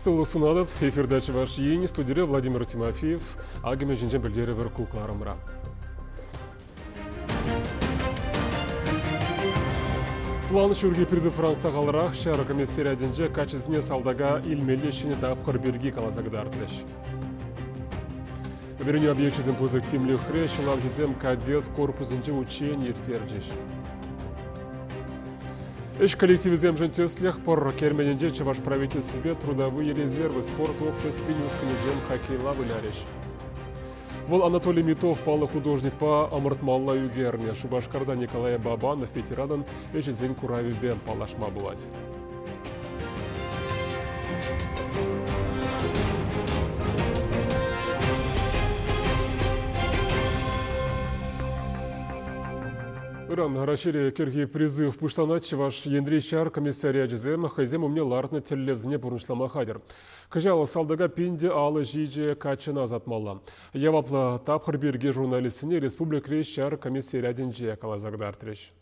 Сывлӑх сунатӑп. Эфирта Чӑваш Ен студире Владимир Тимофеев. Акӑ ҫинчен пӗлтерӗпӗр ку кӑларӑмра. План ҫурхи призывран сахалрах ҫар комиссариатӗнче каччӑсене салтака илмелли ҫӗнӗ тапхӑр пирки каласа кӑтартрӗҫ. Вӗренӳ объекчӗсем пысӑк тимлӗхре ҫӑлавҫӑсем кадет корпусӗнче учени ирттерчӗҫ. Ӗҫ коллективӗсемшӗн тӗслӗх пӑр керменӗнче Чӑваш правительствипе трудовые резервы спорт обществин ушкӑнӗсем хоккейла вылярӗҫ. Вӑл Анатолий Митов паллӑ художникпа ӑмӑртмалла ӳкернӗ. Шупашкарта Николай Бабанов ветеранӑн ӗҫӗсен куравӗпе паллашма пулать. Ыран Раҫҫейре кӗрхи призыв пуҫланать. Чӑваш Енри ҫар комиссариачӗсем хӑйсем умне лартнӑ тӗллевсене пурнӑҫлама хатӗр. Кӑҫал салтака пин те 57 каччӑна ӑсатмалла. Яваплӑ тапхӑр пирки журналистсене республикӑри ҫар комиссариатӗнче каласа кӑтартрӗҫ.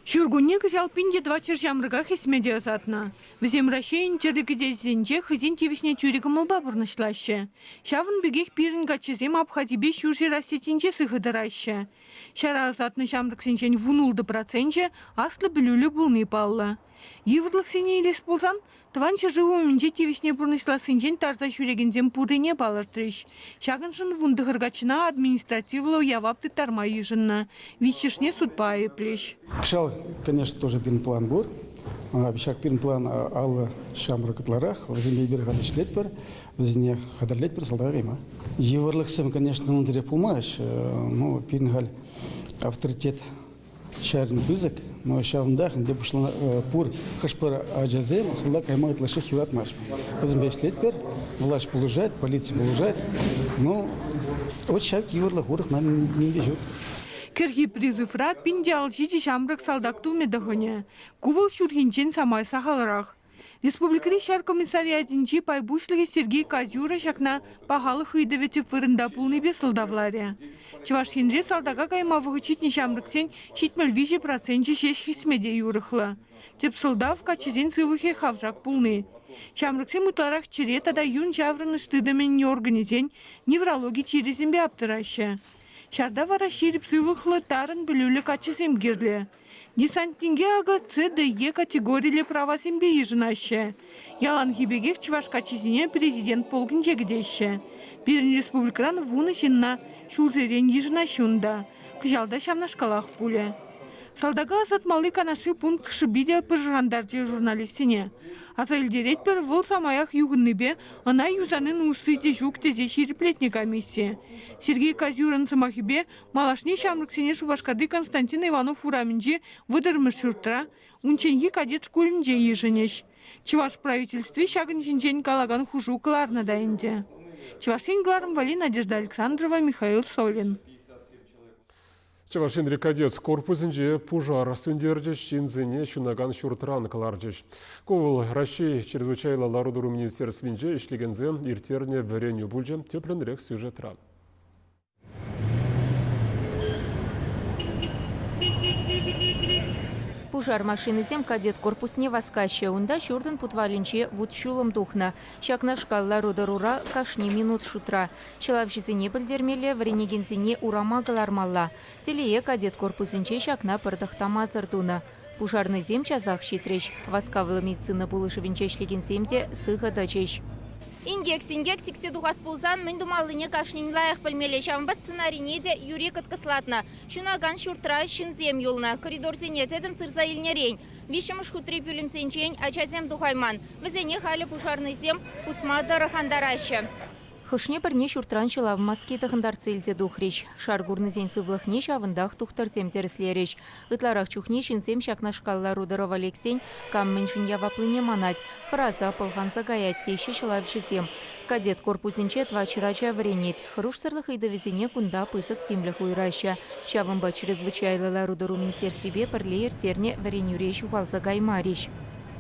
Ҫуркунне кӑҫал 1400 ҫамрӑка хӗсмете ӑсатнӑ. Вӗсем Раҫҫейӗн тӗрлӗ кӗтесӗсенче хӑйсен тивӗҫне тӳрӗ кӑмӑлпа пурнӑҫлаҫҫӗ. Ҫавӑн пекех пирӗн каччӑсем Абхазипе Ҫурҫӗр Осетинче сыхӑ тӑраҫҫӗ. Ҫара ӑсатнӑ ҫамрӑксенчен 16 проценчӗ аслӑ пӗлӳллӗ пулни паллӑ. Йывӑрлӑхсене илес пулсан, Тӑван ҫӗршыв умӗнче тивӗҫне пурнӑҫлассинчен тарса ҫӳрекенсем пуррине палӑртрӗҫ. Ҫакӑншӑн 19 каччӑна административлӑ явап тыттарма йышӑннӑ, виҫҫӗшне судпа айӑплӗҫ. Кӑҫал, конечно, тоже пирӗн план пур. Ҫак пирӗн план 50 ҫамрӑк ытларах. Вӗсемпе эпир халь ӗҫлетпӗр, вӗсене хатӗрлетпӗр салтака кайма. Йывӑрлӑхсем, конечно, унсӑрах пулмасть. Ну, пирӗн халь авторитет Ҫарӗн пысӑк, но ҫавӑнтах ӗнтӗ пур хӑш-пӗр ачасем салтак кайма ытлашши юратмасть. Вӗсемпе ӗҫлетпӗр, влаҫ пулӑшать, полици пулӑшать. Ну, вот ҫак йывӑрлӑх урӑх нам нимпе ҫук. Кӗрхи призывра 1057 ҫамрӑк салтак тумӗ тӑхӑнӗ. Ку вӑл ҫурхинчен самай сахалрах. Республикӑри ҫар комиссариатӗнчи пай пуҫлӑхӗ Сергей Козюра ҫакна пахалӑх ыйтӑвӗ тӗп вырӑнта пулнипе сӑлтавларӗ. Чӑваш Енре салтака кайма вӑхӑт ҫитнӗ ҫамрӑксен 73 проценчӗ ҫеҫ хӗсмете юрӑхлӑ. Тӗп сӑлтав – каччӑсен сывлӑхӗ хавшак пулни. Ҫамрӑксем ытларах чӗре тата юн ҫаврӑнӑш тытӑмӗн органӗсен неврологи чирӗсемпе аптӑраҫҫӗ. Ҫарта вара ҫирӗп сывлӑхлӑ, тарӑн пӗлӳллӗ каччӑсем кирлӗ. Десантнике акӑ С, Д, Е категориллӗ правасемпе йышӑнаҫҫӗ. Яланхи пекех чӑваш каччисене президент полкӗнче кӗтеҫҫӗ. Пирӗн республикӑран 10 ҫынна ҫулсерен йышӑнаҫҫӗ унта. Кӑҫал та ҫавнашкалах пулӗ. Салтака ӑсатмалли Канашри пункт шӑпи те пӑшӑрхантарчӗ журналистсене. Аса илтеретпӗр, вӑл самаях юхӑннипе ӑна юсанин усси те ҫук тесе ҫирӗплетнӗ комисси. Сергей Козюрин сӑмахӗпе, Малашне ҫамрӑксене Шупашкарти Константин Иванов урамӗнчи 30-мӗш ҫуртра, унчченхи кадет шкулӗнче йышӑнӗҫ. Чӑваш правительстви ҫакӑн ҫинчен калакан хушу кӑларнӑ та ӗнтӗ. Чӑваш Ен кӑларӑм валли Надежда Александрова, Михаил Солин. Чӑваш Енри кадет корпусӗнче пушар сӳнтерчӗҫ, ҫынсене ҫунакан ҫуртран кӑларчӗҫ. Ку вӑл Раҫҫей чрезвычайлӑ лару-тӑру министерствинче ӗҫлекенсем ирттернӗ вӗренӳ пулчӗ. Тӗплӗнрех сюжетра. Пушар машинисем кадет корпусне васкаҫҫӗ. Унта ҫуртӑн путвалӗнче вут-ҫулӑм тухнӑ. Ҫакнашкал лару-тӑрура кашни минут шутра. Ҫӑлавҫӑсене пӗлтермелле, вӗренекенсене урама кӑлармалла. Телее, кадет корпусӗнче ҫакна пӗр тӑхтамасӑр тунӑ. Пушарнӑйсем часах ҫитрӗҫ. Васкавлӑ медицина пулӑшӑвӗнче ӗҫлекенсем те сыхӑ тӑчӗҫ. Инкек-синкек сиксе тухас пулсан мӗн тумаллине кашнин лайӑх пӗлмелле. Ҫавӑнпа сценарине те юри кӑткӑслатнӑ. Ҫунакан ҫуртра ҫынсем юлнӑ. Коридорсене тӗтӗм сырса илнӗрен виҫҫӗмӗш хутри пӳлӗмсенчен ачасем тухайман. Вӗсене халӗ пушарнӑйсем пусма тӑрӑх антараҫҫӗ. Хӑшне-пӗрне ҫуртран ҫӑлав маски тӑхӑнтартса илсе тухрӗҫ. Шар курнисен сывлӑхне ҫавӑнтах тухтӑрсем тӗрӗслерӗҫ. Ытларах чухне ҫынсем ҫакнашкал лару-тӑрӑва лексен кам мӗншӗн яваплине манать, хӑраса, пӑлханса каять теҫҫӗ ҫӑлавҫӑсем. Кадет корпусӗнче 400 ача вӗренет. Хӑрушсӑрлӑх ыйтӑвӗсене кунта пысӑк тимлӗх уйӑраҫҫӗ. Ҫавӑнпа чрезвычайлӑ лару-тӑру министерствипе пӗрле ирттернӗ вӗренӳре ҫухалса каймарӗҫ.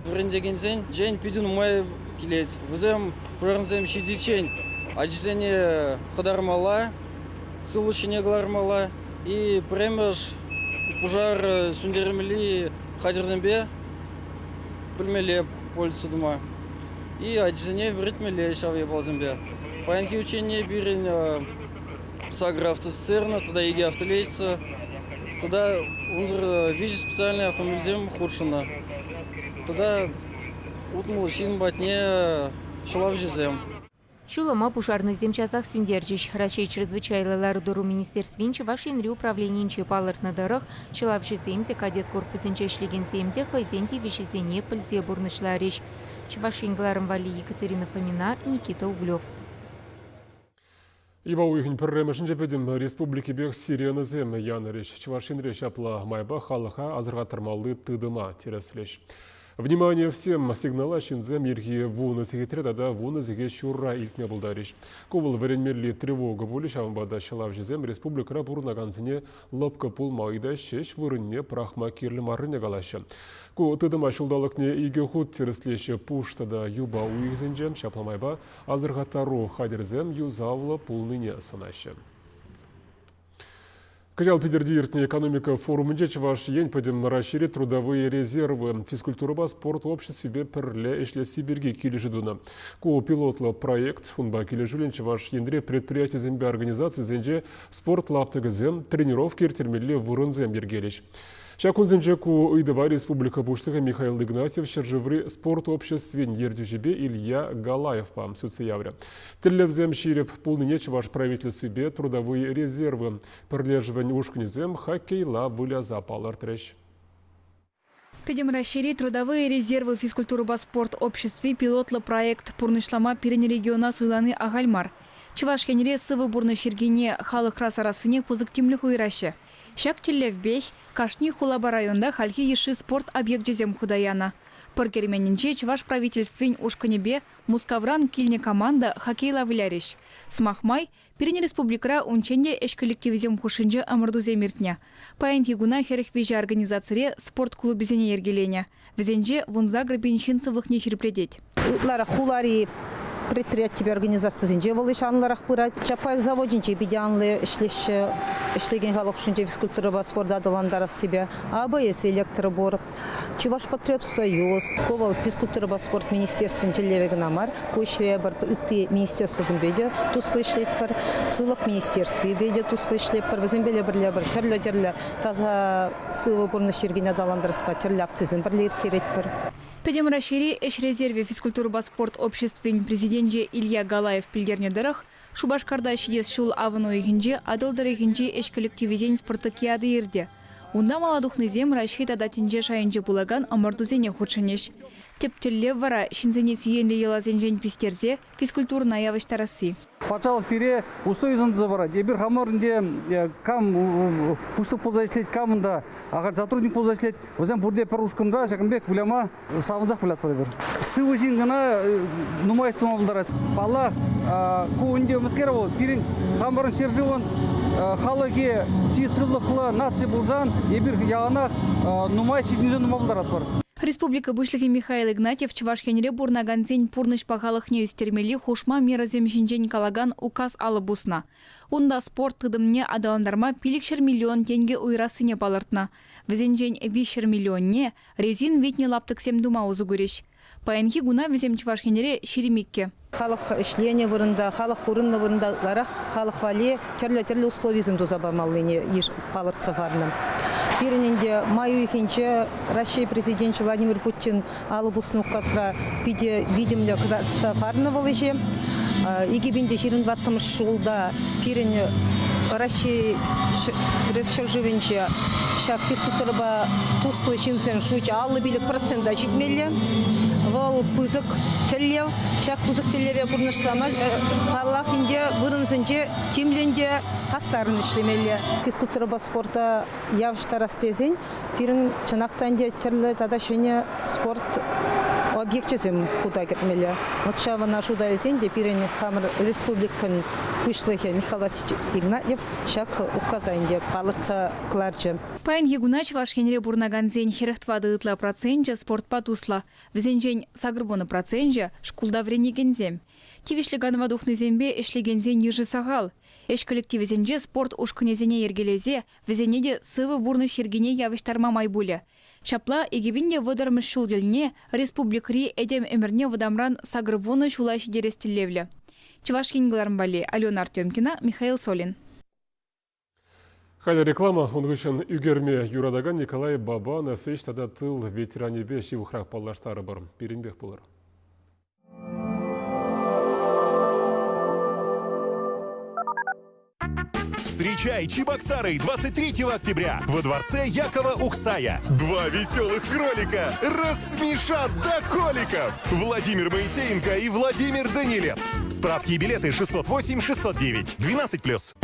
Вӗрентекенсенчен питӗ нумай килет. Вӗсем пушарсем ҫитиччен ачисене хӑтармалла, сывлӑш ҫине кӑлармалла и пӗрремӗш пушар сӳнтермелли хатӗрсемпе пӗлмелле пользоваться тума. И ачисене вӗрентмелле ҫав япаласемпе. Паянхи учение пирӗн сакӑр автоцистерна тата икӗ автолестница тата унсӑр виҫӗ специальный автомобильсем хутшӑннӑ. Тата 60 ҫын патне ҫӑлавҫӑсем. Ҫулӑма пушарнӑйсем часах сӳнтерчӗҫ. Раҫҫей чрезвычайлӑ лару-тӑру министерствин Чӑваш Енри управленийӗнче палӑртнӑ тӑрӑх, ҫӑлавҫӑсем те, кадет корпусӗнче ӗҫлекенсем те хӑйсен тивӗҫӗсене пӗлсе пурнӑҫларӗҫ. Чӑваш Ен кӑларӑм валли Екатерина Фомина, Никита Углев. Юпа уйӑхӗн пӗрремӗшӗнче пӗтӗм республикипех сиренӑсем янӑрӗҫ. Чӑваш Енре ҫапла майпа халӑха асӑрхаттармалли тытӑма тӗрӗслӗҫ. Внимание всем! Сигнала ҫынсем ирхи 10 сехетре тата 10 сехет ҫурра илтме пултарӗҫ. Ку вӑл вӗренмелли тревога пулӗ, ҫавӑнпа та ҫӑлавҫӑсем республикӑра пурӑнакансене лӑпкӑ пулма ыйтаҫҫӗ, ӗҫ вырӑнне пӑрахма кирлӗ маррине калаҫҫӗ. Ку тытӑма ҫулталӑкне икӗ хут тӗрӗслеҫҫӗ пуш тата юпа уйӑхӗсенче. Ҫапла майпа асӑрхаттару хатӗрӗсем юсавлӑ пулнине сӑнаҫҫӗ. Кӑҫал Питӗрте иртнӗ экономика форумӗнче Чӑваш Ен Пӗтӗм Раҫҫейри трудовые резервы физкультурӑпа спорт обществипе пӗрле ӗҫлесси пирки килӗшӳ тунӑ. Ку пилотлӑ проект. Унпа килӗшӳллӗн Чӑваш Енре предприятисемпе организацисенче спорт лаптӑкӗсем, тренировка ирттермелли вырӑнсем йӗркелӗҫ. Ҫак кунсенче ку ыйтӑва республика Пуҫлӑхӗ Михаил Игнатьев ҫӗршыври спорт обществин ертӳҫипе Илья Галаевпа сӳтсе яврӗ. Тӗллевсем ҫирӗп пулнине Чӑваш правительствипе Трудовые резервы пӗрлешӗвӗн ушкӑнӗсем хоккейла выляса палӑртрӗҫ. Пӗтӗм Раҫҫейри Трудовые резервы физкультурӑпа спорт обществи пилотлӑ проект пурнӑҫлама пирӗн региона суйлани ахаль мар. Чӑваш Енре сывӑ пурнӑҫ йӗркине халӑхра сарассине пысӑк тимлӗх уйӑраҫҫӗ. Ҫак тӗллевпех кашни хулапа районта хальхи йышши спорт объекчӗсем хута янӑ. Пӑр керменӗнче Чӑваш правительствин ушкӑнӗпе Мускавран килнӗ команда хоккейла вылярӗҫ. Сӑмах май, пирӗн республикӑра унччен те ӗҫ коллективӗсем хушшинче ӑмӑртусем иртнӗ. Паянхи куна 43 организацире спорт клубӗсене йӗркеленӗ. Вӗсенче 18 пин ҫын сывлӑхне ҫирӗплетет. Ытларах хулари предприятипе организацисенче вӑл ӗҫ анлӑрах пырать. Чапаев заводӗнче питӗ анлӑ ӗҫлеҫҫӗ. Ӗҫлекен халӑх хушшинче физкультурӑпа спорта аталантарассипе АБС электро пур. Чӑвашпотребсоюз, ку вӑл физкультурӑпа спорт министерствин тӗллевӗ кӑна мар, ку ӗҫре эпир ытти министерствӑсемпе те туслӑ ӗҫлетпӗр, сывлӑх министерствипе те туслӑ ӗҫлетпӗр, вӗсемпе пӗрле пӗр тӗрлӗ-тӗрлӗ таса сывӑ пурнӑҫ йӗркине аталантараспа тӗрлӗ акцисем пӗрле ирттеретпӗр. Пӗтӗм Раҫҫейри ӗҫ резервӗ физкультурӑпа спорт обществин президенчӗ Илья Галаев пӗлтернӗ тӑрӑх, Шупашкарта ҫитес ҫул авӑн уйӑхӗнче Атӑл тӑрӑхӗнчи ӗҫ коллективӗсен спартакиади иртӗ. Унта мала тухнисем Раҫҫей тата тӗнче шайӗнче пулакан ӑмӑртусене хутшӑнӗҫ. Тӗп тӗллев вара ҫынсене сиенлӗ йӑласенчен пистерсе физкультурӑна явӑҫтарасси. Патшалӑх пире условисем туса парать. Эпир хамӑр ӗнтӗ кам пуҫлӑх пулса ӗҫлет, кам унта ахаль сотрудник пулса ӗҫлет, вӗсем пурте пӗр ушкӑнра ҫакӑн пек выляма савӑнсах вылятпӑр эпир. Сывӑ ҫын кӑна нумай ӗҫ тума пултарать. Паллах, ку ӗнтӗ мӗскер вӑл, пирӗн хамӑрӑн ҫӗршывӑн халӑхӗ чи сывлӑхлӑ наци пулсан эпир яланах нумай ҫитӗнӳсем тума пултаратпӑр. Республика Пуҫлӑхӗ Михаил Игнатьев Чӑваш Енре пурӑнакансен пурнӑҫ пахалӑхне ӳстермелли хушма мерӑсем ҫинчен калакан указ алӑ пуснӑ. Унта спорт тытӑмне аталантарма 500 миллион тенкӗ уйӑрассине палӑртнӑ. Вӗсенчен 300 миллионне резин витнӗ лаптӑксем тума усӑ курӗҫ. Паянхи куна вӗсем Чӑваш Енре 22. Халӑх ӗҫленӗ вырӑнта, халӑх пурӑннӑ вырӑнта ытларах халӑх валли тӗрлӗ-тӗрлӗ условисем туса памаллине палӑртса хӑварнӑ. Пирӗн ӗнтӗ май уйӑхӗнче Раҫҫей Президенчӗ Владимир Путин алӑ пуснӑ указра питӗ витӗмлӗ кӑтартса хӑварнӑ вӑл ӗҫе. 2024 ҫулта пирӗн Раҫҫей ҫӗршывӗнче ҫак физкультурӑпа туслӑ ҫынсен шучӗ 55 процента ҫитмелле. Вӑл пысӑк тӗллев. Ҫак пысӑк тӗллеве пурнӑҫлама, паллах ӗнтӗ, вырӑнсенче тимлӗн те хастаррӑн ӗҫлемелле. Физкультурӑпа спорта явӑҫтарас тесен пирӗн чӑнах та ӗнтӗ тӗрлӗ тата ҫӗнӗ спорт объекчӗсем хута кӗртмелле. Вот ҫавна шута илсен те пирӗн хамӑр республикӑн пуҫлӑхӗ Михаил Васильевич Игнатьев ҫак указа ӗнтӗ палӑртса кӑларчӗ. Паянхи куна Чӑваш Енре пурӑнакансен 44 ытла проценчӗ спортпа туслӑ. Вӗсенчен 80 проценчӗ шкулта вӗренекенсем. Тивӗҫлӗ канӑва тухнисемпе ӗҫлекенсен йышӗ сахал. Ӗҫ коллективӗсенче спорт ушкӑнӗсене йӗркелесе вӗсене те сывӑ пурнӑҫ йӗркине явӑҫтарма май пулӗ. Ҫапла 2030-мӗш ҫул тӗлне республикӑри этем ӗмӗрне вӑтамран 80 ҫула ҫитерес тӗллевлӗ. Чӑваш Ен кӑларӑм валли Алена Артемкина, Михаил Солин. Халӗ реклама, ун хыҫҫӑн ӳкерме юратакан Николай Бабанов ӗҫ тата тыл ветеранӗпе ҫывӑхрах паллаштарӑпӑр. Пирӗнпех пулӑр. Встречай Чебоксары 23 октября во дворце Якова Ухсая. Два веселых кролика рассмешат до коликов. Владимир Моисеенко и Владимир Данилец. Справки и билеты 608 609 12+.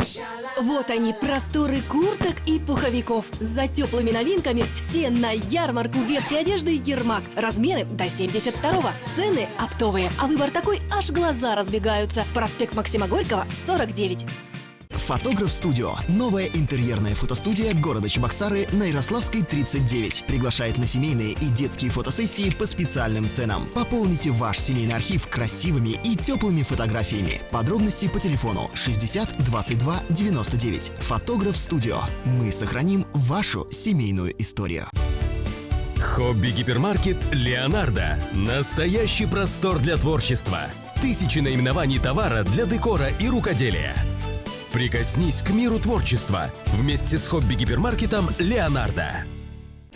Вот они, просторы курток и пуховиков. За теплыми новинками все на ярмарку верхней одежды «Ермак». Размеры до 72-го. Цены оптовые. А выбор такой, аж глаза разбегаются. Проспект Максима Горького, 49. Фотограф Студио. Новая интерьерная фотостудия города Чебоксары на Ярославской, 39. Приглашает на семейные и детские фотосессии по специальным ценам. Пополните ваш семейный архив красивыми и теплыми фотографиями. Подробности по телефону 60 22 99. Фотограф Студио. Мы сохраним вашу семейную историю. Хобби-гипермаркет «Леонардо». Настоящий простор для творчества. Тысячи наименований товара для декора и рукоделия. Прикоснись к миру творчества вместе с хобби-гипермаркетом «Леонардо».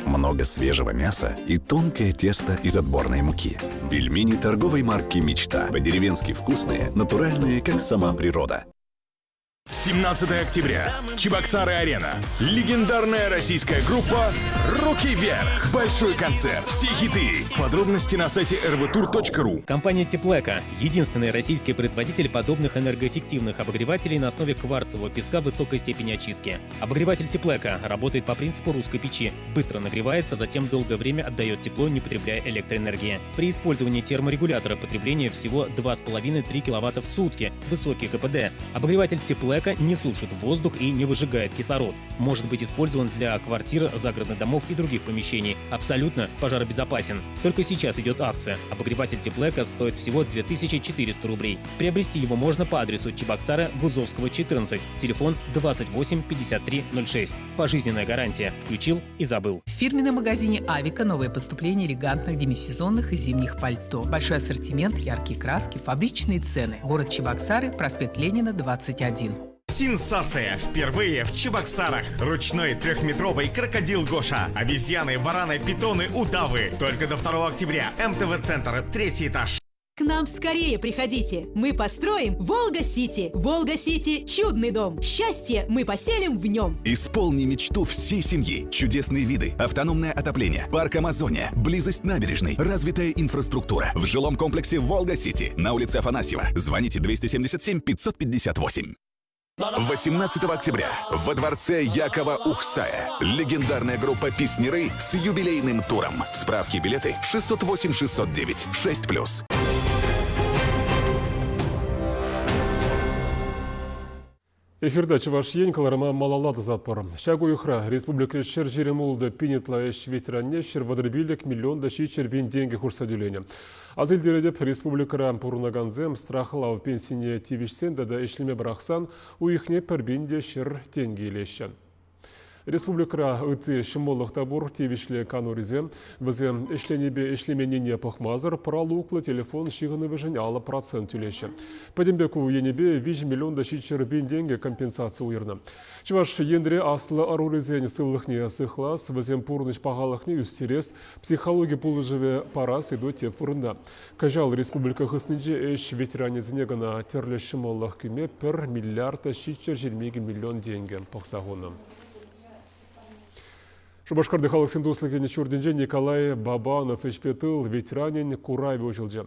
Много свежего мяса и тонкое тесто из отборной муки. Пельмени торговой марки «Мечта». По-деревенски вкусные, натуральные, как сама природа. 17 октября. Чебоксары-арена. Легендарная российская группа «Руки вверх». Большой концерт. Все хиты. Подробности на сайте rvtour.ru. Компания «Теплэко» – единственный российский производитель подобных энергоэффективных обогревателей на основе кварцевого песка высокой степени очистки. Обогреватель «Теплэко» работает по принципу русской печи. Быстро нагревается, затем долгое время отдает тепло, не потребляя электроэнергии. При использовании терморегулятора потребление всего 2,5-3 киловатта в сутки, высокий КПД. Обогреватель «Теплэко» не сушит воздух и не выжигает кислород. Может быть использован для квартир, загородных домов и других помещений. Абсолютно пожаробезопасен. Только сейчас идет акция. Обогреватель «Теплэко» стоит всего 2400 рублей. Приобрести его можно по адресу Чебоксары, Гузовского, 14. Телефон 28 53 06. Пожизненная гарантия. Включил и забыл. В фирменном магазине «Авика» новое поступление элегантных демисезонных и зимних пальто. Большой ассортимент, яркие краски, фабричные цены. Город Чебоксары, проспект Ленина, 21. Сенсация! Впервые в Чебоксарах. Ручной трехметровый крокодил Гоша. Обезьяны, вараны, питоны, удавы. Только до 2 октября. МТВ-центр, третий этаж. К нам скорее приходите. Мы построим Волга-Сити. Волга-Сити – чудный дом. Счастье мы поселим в нем. Исполни мечту всей семьи. Чудесные виды, автономное отопление, парк Амазония, близость набережной, развитая инфраструктура. В жилом комплексе «Волга-Сити» на улице Афанасьева. Звоните 277 558. 18 октября во дворце Якова Ухсая легендарная группа «Песняры» с юбилейным туром. Справки и билеты 608 609 6+. Эфирта Чӑваш Ен кӑларӑма малалла тӑсатпӑр. Ҫак уйӑхра республикӑри 126 пин ытла ӗҫ ветеранне 135 миллион та 700 пин тенкӗ хушса тӳленӗ. Аса илтеретӗп, республикӑра пурӑнакансем страхлав пенсине тивӗҫсен тата ӗҫлеме пӑрахсан уйӑхне пӗр пин те ҫӗр тенкӗ илеҫҫӗ. Республикӑра ытти ҫӑмӑллӑх та пур, тивӗҫлӗ канурисем. Вӗсем ӗҫленипе ӗҫлеменнине пӑхмасӑр пралуклӑ телефон ҫыхӑнӑвӗшӗн 50% тӳлеҫҫӗ. Пӗтӗмпе ку енӗпе 3 миллион та 700 пин тенкӗ компенсаци уйӑрнӑ. Чӑваш Енре аслӑ ӑрурисен сывлӑхне сыхлас, вӗсен пурнӑҫ пахалӑхне ӳстерес, психологи пулӑшӑвӗ парас ыйту тӗп вырӑнта. Кӑҫал республика хыснинче ӗҫ ветеранӗсене кӑна тӗрлӗ ҫӑмӑллӑх кӳме пӗр миллиард та 722 миллион тенкӗ пӑхса хунӑ. Шупашкарти халӑхсен туслӑхӗн ҫуртӗнче Николай Бабанов ӗҫпе тыл ветеранӗн куравӗ уҫӑлчӗ.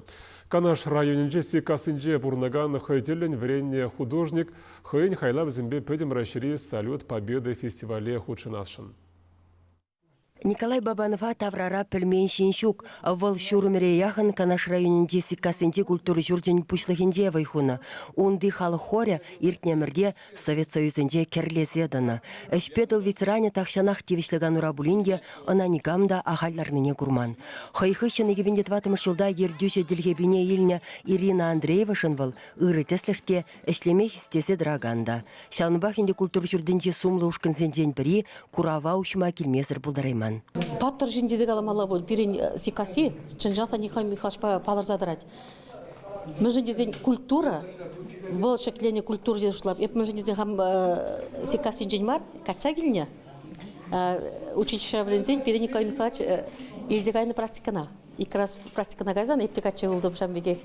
Канаш районӗнчи Сиккассинче пурӑнакан хӑй тӗллӗн вӗреннӗ художник хӑйӗн хайлавӗсемпе Пӗтӗм Раҫҫейри Салют Победы фестивале хутшӑнасшӑн. Николай Бабанова таврара пӗлмен ҫын ҫук. Вӑл ҫур ӗмӗре яхӑн Канаш районӗнчи Сиккассинчи культура ҫурчӗн пуҫлӑхӗнче вӑй хунӑ. Унти халӑх хорӗ иртнӗ ӗмӗрте Совет Союзӗнче кӗрлесе тӑнӑ. Ӗҫпе тыл ветеранӗ тахҫанах тивӗҫлӗ канура пулин те ӑна никам та ахаль ларнине курман. Хӑй хыҫҫӑн 2004 ҫулта ертӳҫӗ тилхепине илнӗ Ирина Андреевашӑн вӑл ырӑ тӗслӗх те, ӗҫлеме хистесе тӑракан та. Ҫавӑнпах ӗнтӗ культура ҫуртӗнчи сумлӑ ушкӑнсенчен пӗри курава уҫма килмесӗр пултарайман. паян. Паттӑр ҫын тесе каламалла пуль. Пирӗн Сиккасси чӑн-чӑн та Николай Михайловичпа палӑрса тӑрать. Мӗншӗн тесен культура, вӑл ҫӗкленӗ культура тесе шутлап. Эп мӗншӗн тесен хам Сиккассинчен мар, качча килнӗ. Училищӗре вӗренсен пире Николай Михайлович илсе кайнӑ практикӑна. Ик раз практикӑна кайсан эп те качча юлтӑм ҫавӑн пекех.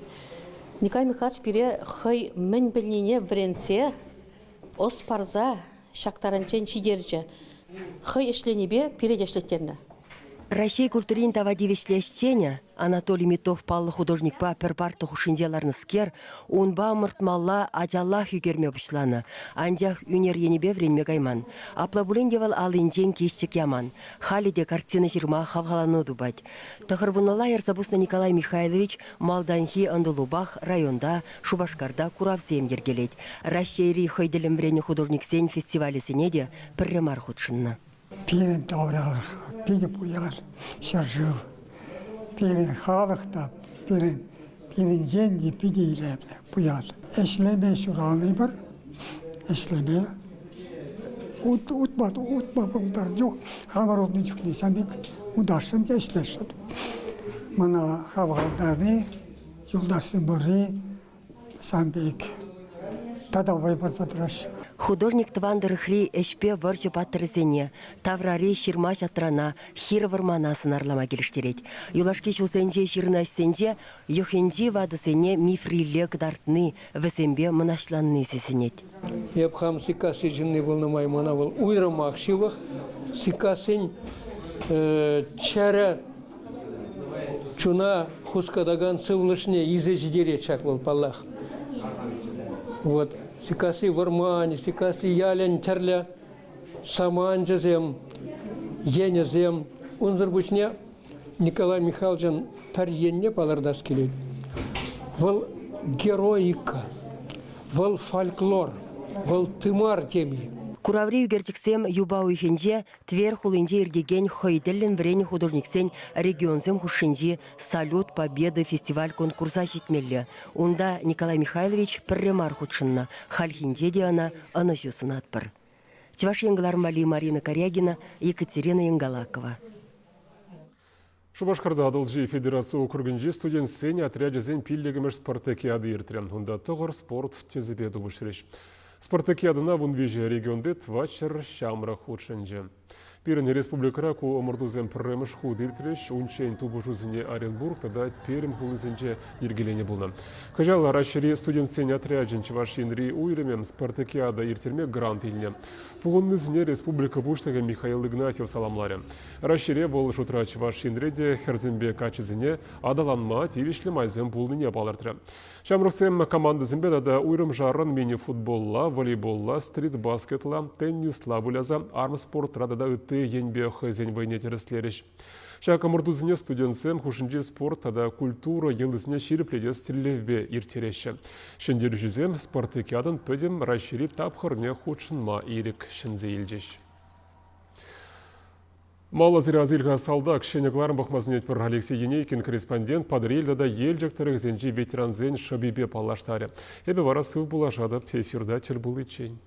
Николай Михайлович пире хӑй мӗн пӗлнине вӗрентсе, ӑс парса ҫак таранччен ҫитерчӗ. Хӑй ӗҫленипе пире те ӗҫлеттернӗ. Раҫҫей культурин тава тивӗҫлӗ ӗҫченӗ Анатолий Митов паллӑ художникпа пӗр парта хушшинче ларнӑскер унпа ӑмӑртмалла ачаллах ӳкерме пуҫланӑ, анчах ӳнер енӗпе вӗренме кайман. Апла пулин те вӑл аллинчен киҫчӗк яман. Халӗ те картина ҫырма хавхалану тупать. Тӑхӑрвуннӑла ярса пуснӑ Николай Михайлович малтанхи ӑнтӑлупах районта, Шупашкарта куравсем йӗркелет. Раҫҫейри хӑй тӗллӗн вӗреннӗ художниксен фестивалӗсене те пӗрре мар хутшӑннӑ. Пирӗн тавралӑх питӗ пуян ҫӗршыв. Пирӗн халӑх та, пирӗн пирӗнтен те питӗ илемлӗ, пуян. Ӗҫлеме ҫурални пӗр, ӗҫлеме утма, утма пултарнӑ чух, хамӑр утнӑ чухне ҫав пек утасшӑн та ӗҫлесшӗн. Мана хавхалантарни, юлташсем пурри сан пек тата вӑй парса тӑраҫҫӗ. Художник тӑван тӑрӑхри ӗҫпе вӑрҫӑ паттӑрӗсене, таврари ҫырма-ҫатрана, хир-вӑрмана сӑнарлама килӗштерет. Юлашки ҫулсенче ҫырнӑ ӗҫсенче йӑхӗнчи ватӑсене мифрилле кӑтартни, вӗсемпе мӑнаҫланни сисӗнет. Эп хам Сиккасси ҫынни пулнӑ май мана вӑл уйрӑмах ҫывӑх. Сиккассин чӗрӗ чуна хускатакан сывлӑшне илсе ҫитерет ҫак вӑл, паллах. Вот. Сиккасси вӑрманӗ, Сиккасси ялӗн тӗрлӗ саманчӗсем, енӗсем. Унсӑр пуҫне Николай Михайловичӑн пӗр енне палӑртас килет. Вӑл героика, вӑл фольклор, вӑл тымар теми. Кураври ӳкерчӗксем юпа уйӑхӗнче Тверь хулинче иртекен хӑй тӗллӗн вӗреннӗ художниксен регионсем хушшинчи «Салют Победы» фестиваль-конкурса ҫитмелле. Унта Николай Михайлович пӗрре мар хутшӑннӑ, хальхинче те ӑна ӑнӑҫу сунатпӑр. Чӑваш Ен кӑлармалли Марина Корягина, Екатерина Ингалакова. Шупашкарта Атӑлҫи федераци округӗнчи студентсен отрячӗсен пиллӗкмӗш спартакиади иртрӗ. Унта тӑхӑр спорт тӗсӗпе тупӑшрӗҫ. Спартакиадӑна 13 регионти 400 ҫамрӑк хутшӑнчӗ. Пирӗн республикӑра ку ӑмӑртусем пӗрремӗш хут иртрӗҫ. Унччен тупӑшусене Оренбург тата Пермь хулисенче йӗркеленӗ пулнӑ. Кӑҫал Раҫҫейри студентсен отрячӗн Чӑваш Енри уйрӑмӗ спартакиада ирттерме грант илнӗ. Пухӑннисене республика Пуҫлӑхӗ Михаил Игнатьев саламларӗ. Раҫҫейре вӑл шутра Чӑваш Енре те хӗрсемпе каччӑсене аталанма тивӗҫлӗ майсем пулнине палӑртрӗ. Ҫамрӑксем командӑсемпе тата уйрӑмшарӑн мини-футболла, волейболла, стрит-баскетла, теннисла выляса армспортра тата ытти енпе хӑйсен вӑйне тӗрӗслерӗҫ. Ҫак ӑмӑртусене студентсем хушшинчи спорт тата культура йӑлисене ҫирӗплетес тӗллевпе ирттереҫҫӗ. Ҫӗнтерӳҫӗсем спартакиадӑн пӗтӗм Раҫҫейри тапхӑрне хутшӑнма ирӗк ҫӗнсе илчӗҫ. Маллӑ Сыразильха салтак ҫӗнӗ кӑларӑм пӑхма сӗнетпӗр. Алексей Енейкин корреспондент Патӑрьел тата Елчӗк тӑрӑхӗсенчи ветерансен шӑпипе паллаштарӗ. Эпӗ вара сыв пулашатӑп эфирта тӗл пуличчен.